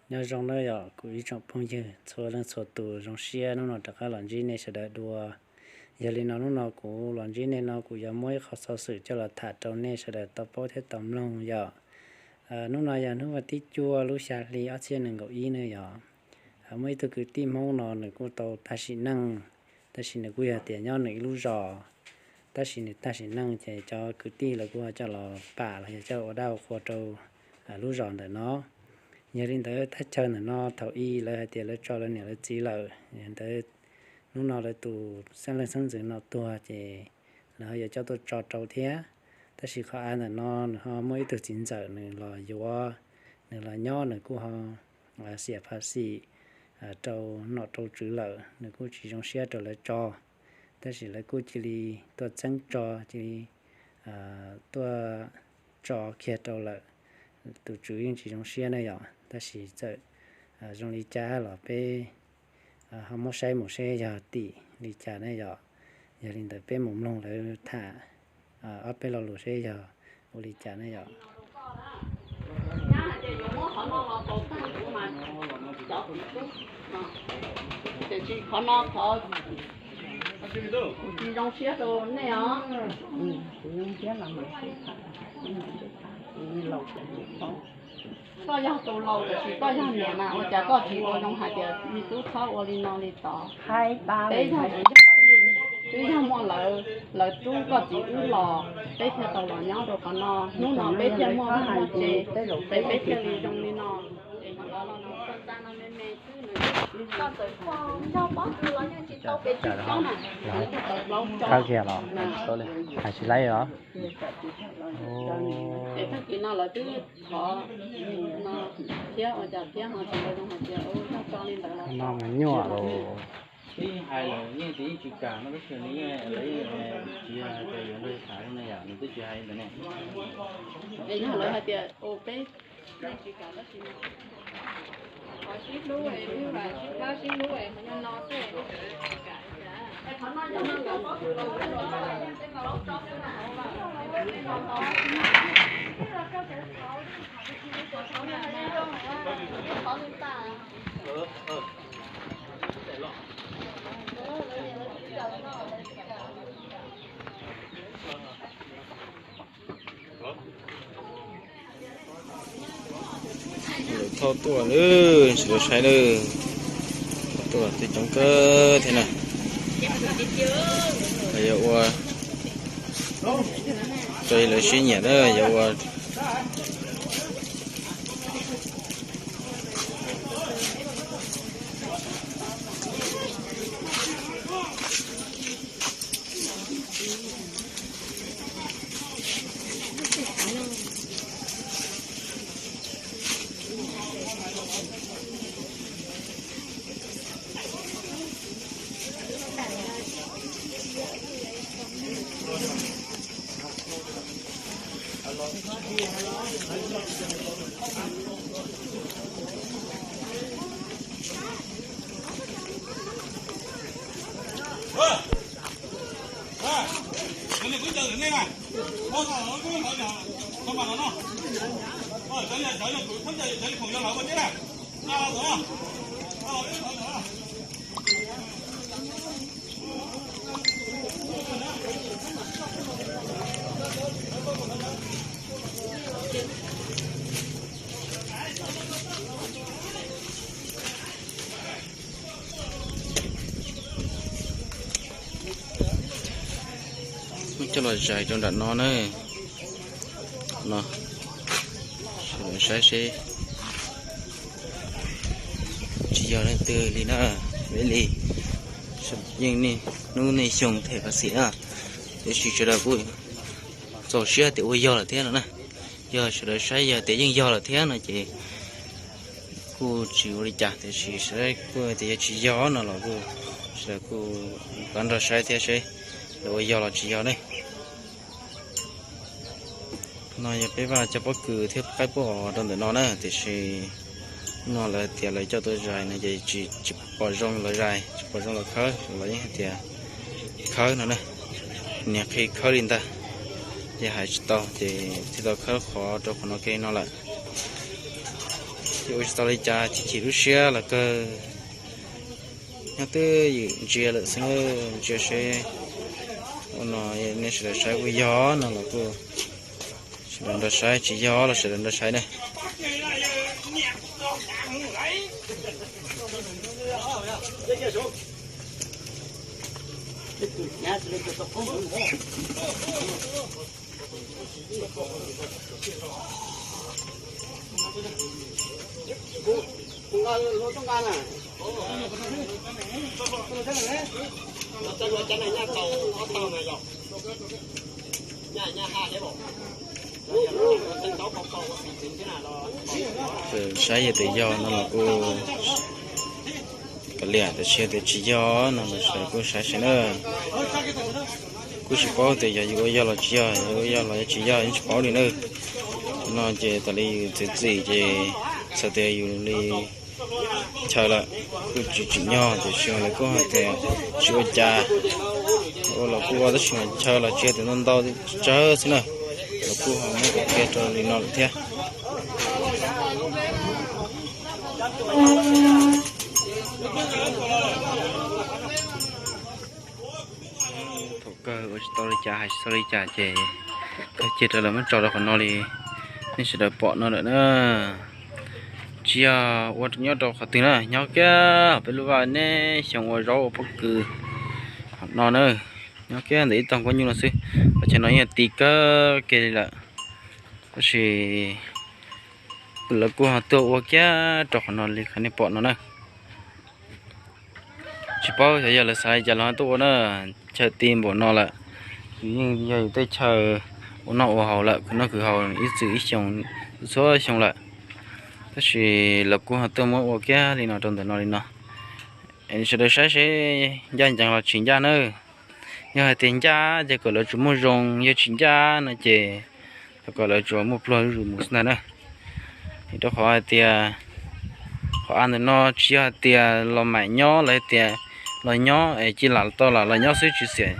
Nyob zoo na yom kuv ib tsoom phooj ywg txhua leej txhua tus, zoo siab hnub no rov qab los ntsib nej sawv daws dua. Yog li no hnub no kuv los ntsib nej no kuv yuav muab ib qho xov xwm coj los tham rau nej sawv daws tau paub thiab tau mloog yom. Hnub no yog hnub vas thib cuaj lub xya hli ob txhiab nees nkaum ib ne yom. Muaj ib tug kwv tij Hmoob no nws kuj tau tag sim neej, tab sis nws kuj yog tias nyob nws ib lub zos, tab sis nws tag sim neej ces cov kwv tij lawv kuj ho coj los pam los yog coj los ua dab ua qhua rau lub zos ntawm no. Yog li ntawd thaj chaw ntawm no thaum ub lawv hais tias lawv tso lawv niam lawv txiv lawm, yog li ntawd hnub no lawv tus xeeb leej xeeb ntxwv no tuag ces lawv ho yuav coj tuaj tso rau thiab. Tab sis qhov av ntawm no nws ho muaj ib tug txiv ntxawm nws los yuav, nws los nyob nws kuj ho xiam phaj xim rau nom rau tswv lawm, nws kuj tsis zoo siab rau lawv tso. Tab sis lawv kuj cia li tuaj txeeb tso, cia li tuaj tso kiag rau lawm. Tus tswv yeej tsis zoo siab ne yom, tab sis txawm zoo li cas los peb ho muab saib mus seb yog tim li cas ne yom. Yog li ntawd peb mus mloog lawv tham ob peb lo lus seb yog ua li cas ne yom. Tiam sis qhov no qhov kuv tsis zoo siab rau nej os. Koj yog tus laus tiam sis koj yog niam mas ua cas koj tsis ua zoo hais tias me tub txhob ua li no li tod. Peb yog, twb yog muaj lawv, lawv rub koj txiv wb los peb thiaj tau los nyob rau qhov no, hnub no peb thiaj muaj vaj muaj tsev, peb, peb thiaj li zoo li no. Es hnov no koj txaj no me me xwb, koj txawm yog pob kws los yeej tsis tau pes tsib caug na, tawm plaub caug. Hais tsis laib os. Es tag kis no lawv twb thov no thiab ua cas thiab ho tsis ua zoo hais tias ua tso li ntawd los no mas nyuaj los. Twb hais lawm yeej tias yeej tsis kam no tab sis nws yeej, lawv yeej tsis yog tias yuav nrog tham no yom, nws twb tsis hais li ntawd ne. Es yog lawv hais tias ua peb yeej tsis kam tab sis qhov sib hlub, sib hlub, qhov no no xwb. Lawv thauj tuaj lawm, tsis tau saib lawm. Thauj tuaj tej coob kawg thiab na. Lawv yuav ua, raws li lawv siab nyiam na, yuav ua. Muab coj los zais rau nram no na. No, sawv daws saib seb tsis yog leej twg li na, peb li. Yeej niaj hnub niaj xyoo them phaj xim na, tiam sis sawv daws kuj txaus siab tias ua yog lawm thiab no na. Yog sawv daws saib yog tias yeej yog lawm thiab no ces kuj tsis ua li cas, tiam sis sawv daws kuj tias yog tsis yog no los kuj, sawv daws kuj rov nrog saib thiab seb lawv ua yog los tsis yog ne. No yog peb vaj cov pob kws thiab qaib puab os rau ntawm no na, tiam sis no lawv tias lawv coj tuaj zais no ces tsis, tsis pom zoo los zais, tsis pom zoo los khawb, los yeej hais tias khawb no na. Niag qhi khawb li ntag, ces hais tsis tau ces thiaj tau khawb qhov rau qhov no kiag no lawm. Ces ua tsis tau li cas, chim chim lub siab los kawg. Nyob twb ywm ntsia lawm xwb, ntsia seb ua no nej sawv daws saib ua yog no los kuj sawv daws nrog saib, tsis yog los sawv daws nrog saib na. Saib yog tias yog no los kuj kav liam, tab sis tias tsis yog no los sawv daws kuj saib seb na. Kuj tsis paub tias yog yus ua yog los tsis yog, yog ua yog los yog tsis yog yeej tsis paub li na. No ces tas li yus txiav txim ces txhais tias yus li chaw lawm, kuj tsis tsim nyog, tiam sis lawv kuj hais tias tsis ua cas, ua los kuj ua, tab sis mas chaw los tsis yog tias ntau ntau, tsawg xwb na. Lawv kuj ho muab ua kiag rau li no lawm thiab. Thaum kawg ua tsis tau li cas, hais tsis tau li cas ces kawg cia rau lawv muab tso rau qhov no li. Nej sawv daws pom no lawm na, tsis yog ua nyob rau qhov twg na, nyob kiag peb lub vaj nej xyoo ua zaub ua pob kws no na, nyob kiag ntawm ib tog kuab nyuj no xwb. Qhov chaw no yeej ti kawg kiag li lawm, tab sis lawv kuj ho tuaj ua kiag rau qhov no li qhov nej pom no na. Tsis paub xyov yog lawv xav li cas los tuaj ua na, chaw ti npaum no lawm, yeej yog yus tej chaw ua noj ua haus lawm, khwv noj khwv haus ib txwm ib xyoo, txhua xyoo lawm, tab sis lawv kuj ho tuaj muab ua kiag li no rau ntawm no li no. Sawv daws saib seb ncaj ncees los tsis ncaj na. Yog hais tias ncaj ces kom lawv tsuas muaj zoo, yog tsis ncaj no ces thov kom lawv tsuas muaj pluag zuj zus mus xwb ntag na. Vim rau qhov hais tias qhov av ntawm no tsis yog hais tias los mam nyob los tias los nyob es cia lam tau lam los nyob xwb tsis xiam.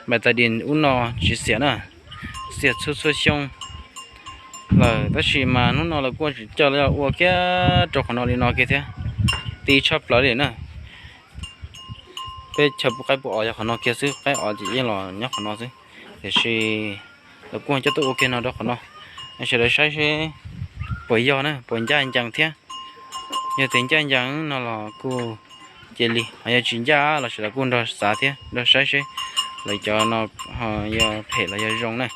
Npais tas dis ub no tsis xiam na, xiam txhua txhua xyoo lawm, tab sis mas hnub no lawv kuj tseem coj los ua kiag rau qhov no li no kiag thiab, ti tshaj plaws li na. Peb chaw pub qaib pub os yog qhov no kiag xwb, qaib os ces yeej los nyob qhov no xwb, tiam sis lawv kuj coj tuaj ua kiag no rau qhov no. Sawv daws saib seb puas yog na, puas ncaj ncees thiab. Yog tias ncaj ncees no los kuj cia li, ho yog tsis ncaj los sawv daws kuj nrog xav thiab nrog saib seb lawv cov no ho yog phem los yog zoo na.